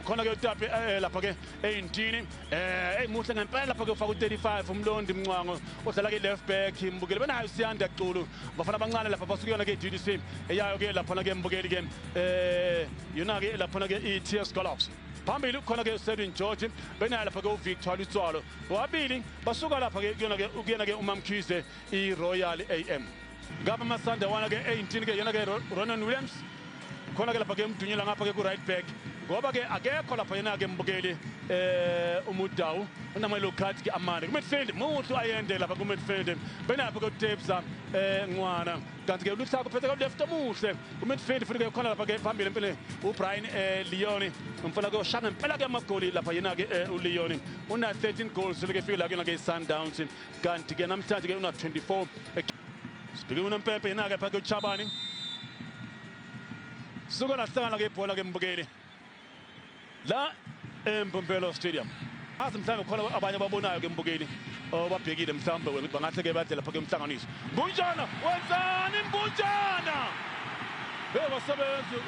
Khona ke utape lapha ke eyintini emuhle ngempela lapha ke ufaka u35 uMlondi Mncwango odlala ke left back mbukeli benayo Siyanda Xulu bafana abancane lapha basuka yona ke DDC eyayo ke lapha ke mbukeli ke yona ke lapha ke iTS Galaxy phambili khona ke Sedwin George benayo lapha ke uVictor Litswalo wabili basuka lapha ke kuyona ke ukuyena ke uMamkhize iRoyal AM ngapha Masandawana ke eyintini ke yena ke Ronan Williams khona ke lapha ke umdunyela ngapha ke ku right back ngoba ke akekho lapha yena ke mbukeli uMudau unama-yellow card ke amane ku midfield muhlu ayende lapha ku midfield benapho ke uTebza Ngwana kanti ke uLuhlako phethe ke left omuhle ku midfield futhi ke khona lapha ke phambili empeleni uBrian Leone umfana ke oshaya ngempela ke amagoli lapha yena ke uLeone una 13 goals ke fika la kuyona ke Sundowns kanti ke namhlanje ke una 24 sibheke uNompempe yena ke phake uChabani suka lahlangana ke ibhola ke mbukeli la eMbombela Stadium azi mhlawumbe khona abanye ababonayo ke mbukeli obabhekile mhlawumbe wena ukuthi bangahle ke badle lapha ke umhlanganiso Mbunjana wenzani Mbunjana hey wasebenza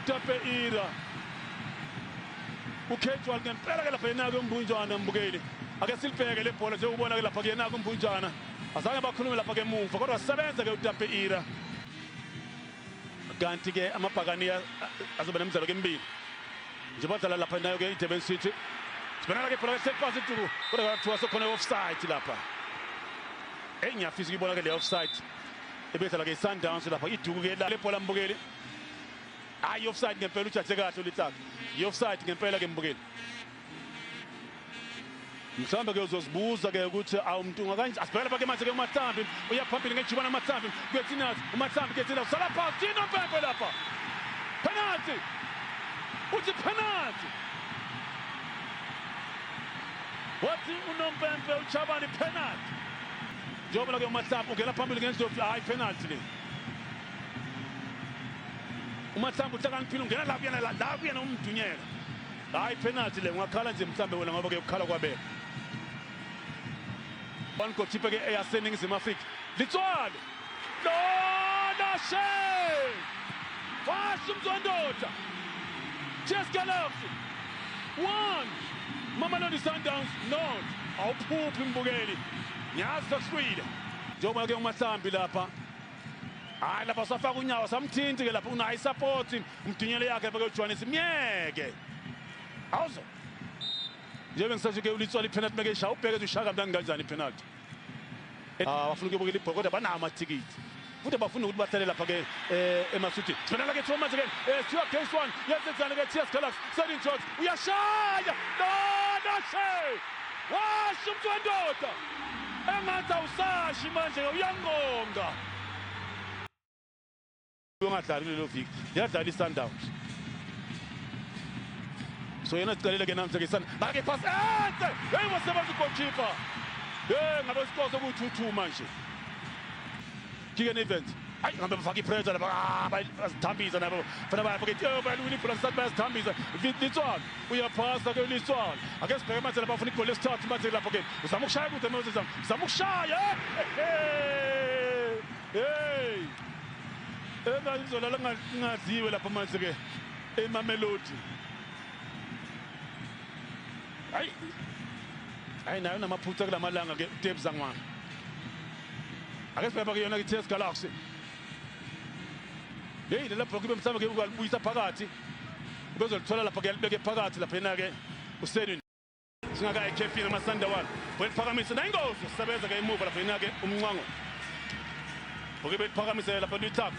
Tape Ira ukhethwa ngempela ke lapha yena ke Mbunjana mbukeli ake silibheke le bhola nje ubona ke lapha ke yena ke Mbunjana azange bakhulume lapha ke emuva kodwa sebenza ke uTape Ira kanti ke amabhakaniya azoba nemidlalo ke emibili nje badlala lapha nayo ke iDurban City sibonela ke ibhola ke pasi duku kodwa kuthiwa sekhona offside lapha ngiyafisa ukuyibona ke le offside ebedlala ke iSundowns lapha iduku ke le bhola mbukeli hayi offside ngempela ujaje kahle uLitsaka i-offside ngempela ke mbukeli mhlawumbe ke uzozibuza ke ukuthi awumntunga kanje asibheke lapha ke manje ke uMahlambi uya phambili ngejubane uMahlambi kuyethinazi uMahlambi kuyethinazi usala phansi Nompempe lapha penalty uthi penalty wathi uNompempe uChabani penalty njengoba ke uMahlambi ungena phambili ngendlovu hayi penalty le uMahlambi uhlakaniphile ungena la kuyena la kuyena umdunyela hayi penalty le ungakhala nje mhlambe wena ngoba ke ukukhala kwabeka one goalkeeper ke eyaseNingizimu Afrika Litswalo lona she washo umzondoda TS Galaxy 1 Mamelodi Sundowns 0 awuphuphi mbukeli ngiyazi sekuhlwile njengoba ke uMahlambi lapha hayi lapha safaka unyawo samthinti ke lapha unayo isupport umdunyelo yakhe lapha ke myeke awuzo njengoba ngisasho ke uLitswalo ipenalty meke ishaya ubheke ushaya kamnandi kanjani ipenalty bafuna ukuyobukela ibhola kodwa banawo amathikithi futhi bafuna ukuthi bahlale lapha ke emasuthi sibonela ke thiwa manje ke 2 against 1 yenzenzani ke TS Galaxy Sedin George uyashaya lona she washo umntwandoda engathi awusashi manje uyangonga ungadlali kulelo viki yadlala iSundowns so yena sicelele ke namhlanje ke Sundowns bake pass enhle hey wasebenza ugoalkeeper hey ngabe sikose ukuthuthuma nje Keegan Evans hayi ngabe bafaka ipressure lapha bayazithambisa nabo fana bayafaka oh bayalwina ibhola sathi bayazithambisa Litswalo uyaphasa ke Litswalo ake sibheke manje lapha afuna igoli lesithathu manje lapha ke uzama ukushaya kude manje uzama ukushaya hey engazolala ngadliwe lapha manje ke eMamelodi hayi hayi nayo namaphutha kulamalanga ke uTebza Ngwana ake sibheke ke yona ke TS Galaxy hey lela block ibe mhlawumbe ke ukalibuyisa phakathi ubezolithola lapha ke yalibeke phakathi lapha yena ke uSedwin singaka ekhefini amasandawana weliphakamisa nayingozi sebenza ke emuva lapha yena ke uMncwango oke beliphakamise lapha lithaphu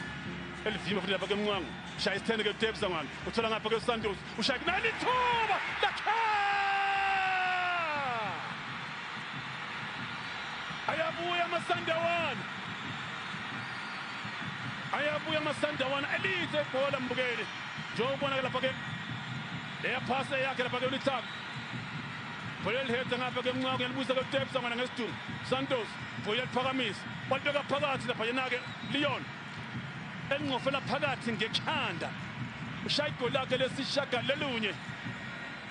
elivimba futhi lapha ke uMncwango shaya isithende ke uTebza Ngwana uthola ngapha ke uSantos ushaya nalithuba lakhe ayabuya amasandawana ayabuya amasandawana elihle ibhola mbukeli njengoba ubona ke lapha ke leya phase yakhe lapha ke ulithaphu bhola eliheda ngapha ke Mncwango yalibuyisa ke uTebza Ngwana ngesidumo Santos bhola yaliphakamisa walibeka phakathi lapha yena ke Leon elingqofela phakathi ngekhanda ushaya igoli lakhe lesishiyagalolunye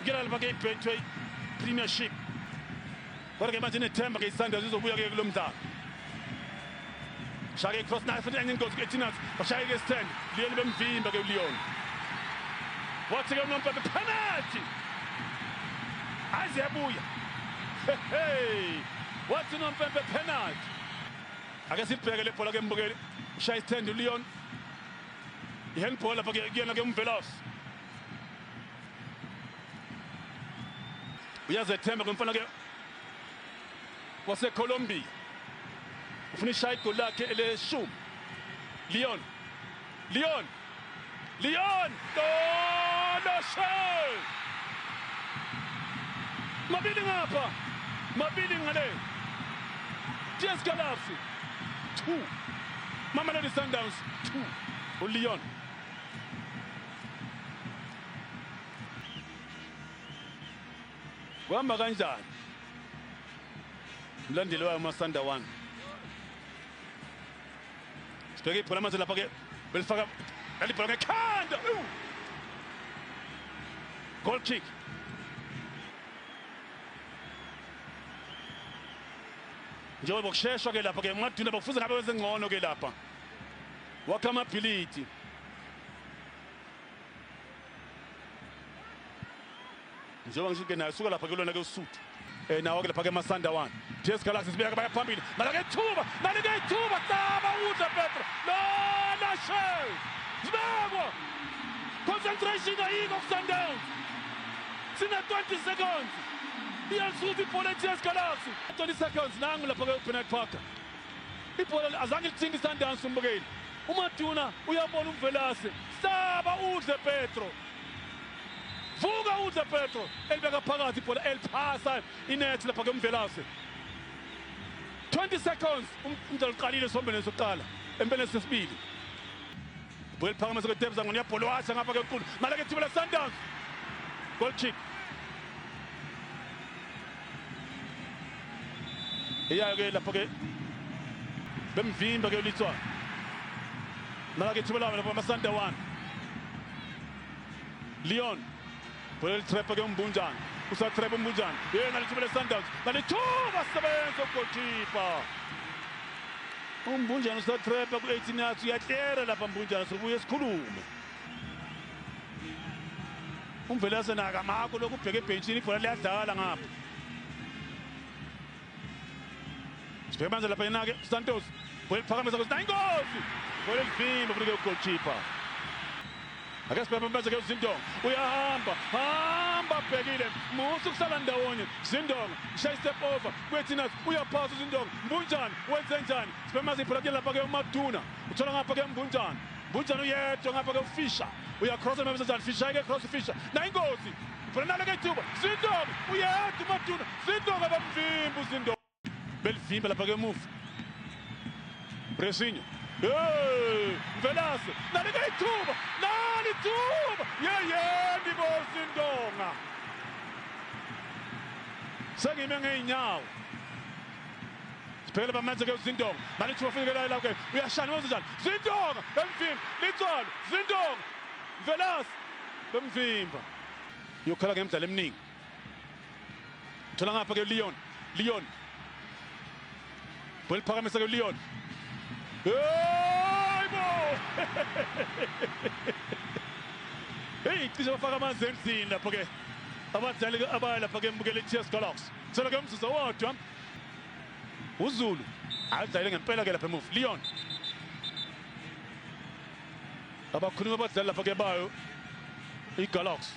kuyela lapha ke iBetway Premiership kodwa ke manje inethemba ke iSundowns izobuya ke kulo mdlalo shake cross nayo futhi enye ingozi ke Tinas bashaya ke isithende Leon bemvimba ke uLeon Wathi ke unompempe penalty. Aziyabuya. Hey! Wathi unompempe penalty. Ake sibheke le bhola ke mbukeli. Ushaya isithende uLeon. I-handball lapha ke kuyena ke uMvelase. Uyazethemba kumfana ke waseColombia. Ufuna ishaya igoli lakhe eleshumi. Leon. Leon. Leon! Doloshe! Mabili ngapha. Mabili ngale. TS Galaxy 2. Mamelodi Sundowns 2. uLeon. Kuhamba kanjani? Mlandeli wayo Masanda 1. Sibheke ibhola manje lapha ke belifaka elibhola ngekhanda. Goal kick. Njengoba kusheshwa ke lapha ke Maduna bakufuze ngabe wenze ngcono ke lapha. Wakha amabhilidi. Njengoba ngisho ke nayo suka lapha ke lona ke uSuthu. Nawo ke lapha ke Masanda 1. TS Galaxy sibeka baya phambili. Nalike ithuba, nalike ithuba hlaba udla Petro. Lona shell. Sibekwa. Concentration ayikho ku Sundowns. Sina 20 seconds. Iyasuka ibhola TS Galaxy. 20 seconds nangu lapha ke Bernard Parker. Ibhola azange lithinte Sundowns umbukeli. uMaduna uyabona uMvelase. Saba udle Petro. Vuka udle Petro. Elibeka phakathi ibhola eliphasa inet lapha ke uMvelase. 20 seconds umdlalo uqalile sombene sokuqala empeleni sesibili. Ibhola liphakamisa ke Debza ngone yabhola washa ngapha ke enkulu. Naleke ithuba la Sundowns. Goal kick. Iyayo ke lapha ke bemvimba ke uLitswana. Nalake ithuba lapha Masanda 1. Leon. Bhola litrepa ke uMbunjana. Usatrepa uMbunjana. Yena lithuba le Sundowns. Nalithuba sebenza goalkeeper. uMbunjana usatrepa ku-18 yards uyahlera lapha Mbunjana sobuye sikhulume. UMvelase nakamakho lokhu ubheke ebhentshini ibhola liyadlala ngapha. Sibheke manje lapha yena ke Santos. Bhola liphakamisa kuthi ingozi. Bhola livimba kunika ugoalkeeper. Ake sibheke manje ke uZindonga. Uyahamba, hamba bhekile. Musa kusala ndawonye. Zindonga shaya step over. Kwethina uyaphasa uZindonga. Mbunjana wenze njani? Sibheke manje ibhola lapha ke uMaduna. Uthola ngapha ke Mbunjana. Mbunjana uyedwa ngapha ke uFisher. Uyacrossa manje njani? Fisher ke cross Fisher. Na ingozi. Ibhola nalo ke ithuba. Zindonga uyedwa uMaduna. Zindonga bamvimba uZindonga. Belivimba lapha ke emuva. Bresinho. Hey, Mvelase, nalike ithuba, nalithuba. Yeyeni boZindonga. Sengime ngeenyawo. Siphele bamenze ke uZindonga. Nalithuba fike la ke. Uyashana wenze njani? Zindonga, bemvimba, Litswana, Zindonga. Mvelase bemvimba. Yokhala ngemidlalo eminingi. Thola ngapha ke Leon. Leon. Bhola liphakamisa ke Leon. Hey bo! Hey, cishe bafaka amanzi emzini lapho ke. Abadlali abaya lapha ke mbukele TS Galaxy. Thola ke umzuzu owodwa. uZulu adlalile ngempela ke lapha emuva. Leon. Abakhuluma abadlali lapha ke bayo iGalaxy.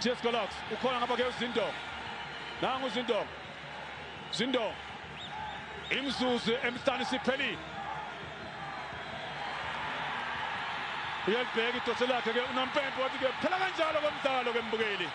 TS Galaxy ukhona ngapha ke uZindonga. Nangu uZindonga. Zindonga. Imizuzu emihlanu isiphelile. Uyalibheka idose lakhe ke unompempe wathi ke phela kanjalo komdlalo ke mbukeli.